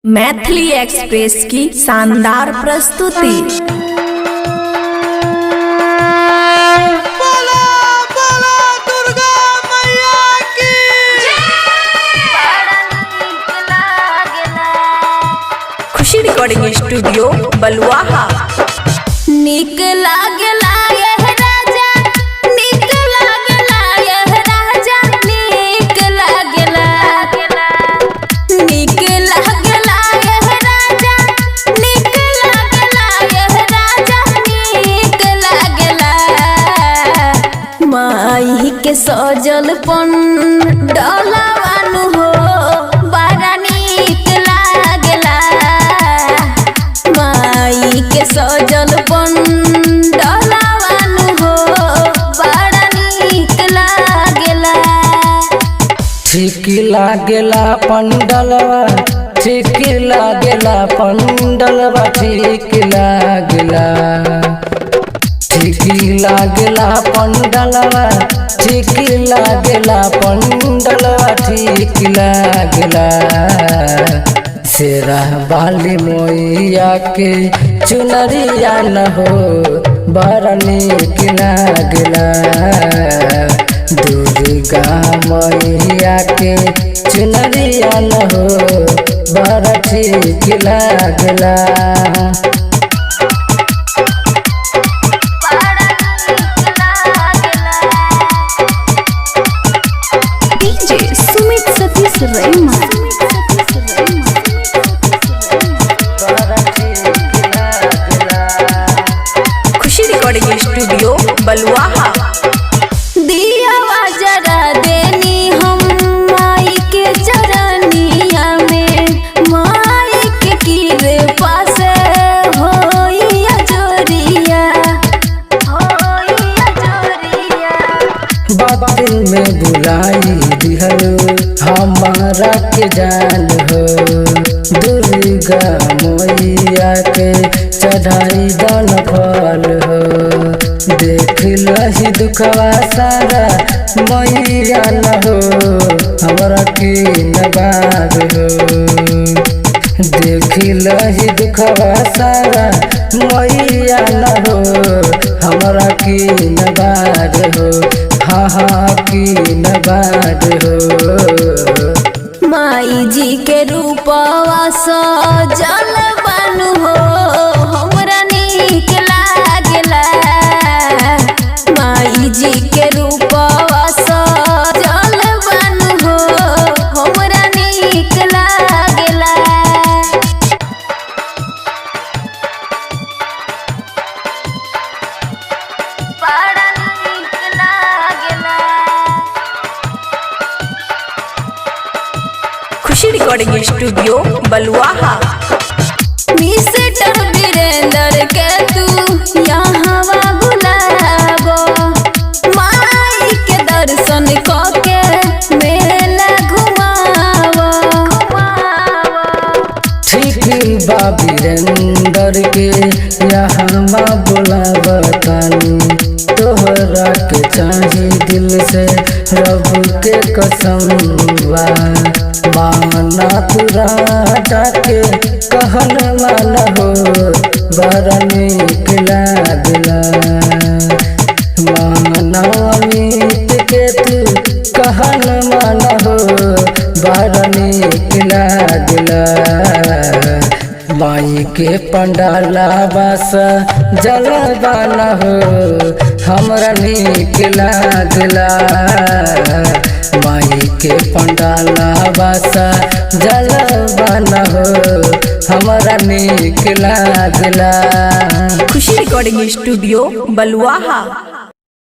Maithili express की शानदार प्रस्तुति। बोला बोला दुर्गा मैया की। खुशी रिकॉर्डिंग स्टूडियो, बलुआहा। निक लागला यह राजा, निक लागला यह राजा, निक लागला। निक लागला यह राजा, निक लागला यह राजा, निक लागला। माई के सजल पन डोलावानु हो, बड़ा निक लागला। माई के सजल पंडलावानु हो, बड़ा नीक लागेला। ठीक लागेला पंडलवा, ठीक लागेला पंडलवा, ठीक लागेला। ठीक लागेला पंडलवा, ठीक लागेला पंडलवा, ठीक लागेला। शेरा बाली मोइया के चुनरिया न हो, बड़ा नीक लागेला। दुर्गा मैया के चुनरिया न हो, बड़ा ठीक लागला। बड़ा नीक लागेला। डीजे सुमित सतीश रैमा। बड़ा ठीक लागला। खुशी रिकॉर्डिंग स्टूडियो, बलुआहा। दिया जरा देनी हम माई के चरनिया में, माई के कृपा से होइया जोरिया, होइया जोरिया। बातिल में बुलाई दिहल हमारा के जान हो, दुर्गा मैया के चढ़ाई दान फल हो। देख लही दुखवा सारा मैया न हो, हमरा के नबार हो। देख लही दुखवा सारा मैया न हो, हमरा की नबार हो, हाँ हाँ की नबार हो। माई जी के रूपवा सजल बनू हो, हमरा नीक लागेला। माई जी के रूपवा सजल बनू हो, हमरा नीक लागेला। बड़ा नीक लागेला। खुशी रिकॉर्डिंग स्टूडियो, बलुआहा। मिस्टर वीरेंद्र के तू यहाँ बुलाबो, माई के दर्शन कके मेला घुमावो। ठीक बा, वीरेंद्र के यहाँ बुलावतानी। तोहरा के चाही दिल से रब के कसम बा, माना तू राजा के कहन माना हो, बड़ा नीक लागला। माना अमित के तू कहन माना हो, बड़ा नीक लागला। माई के पंडाला बस जलवाना हो, हमरा नीक लागला। माई के पंडाला बस जलवाना हो, हमरा नीक लागला। खुशी रिकॉर्डिंग स्टूडियो, बलुआहा।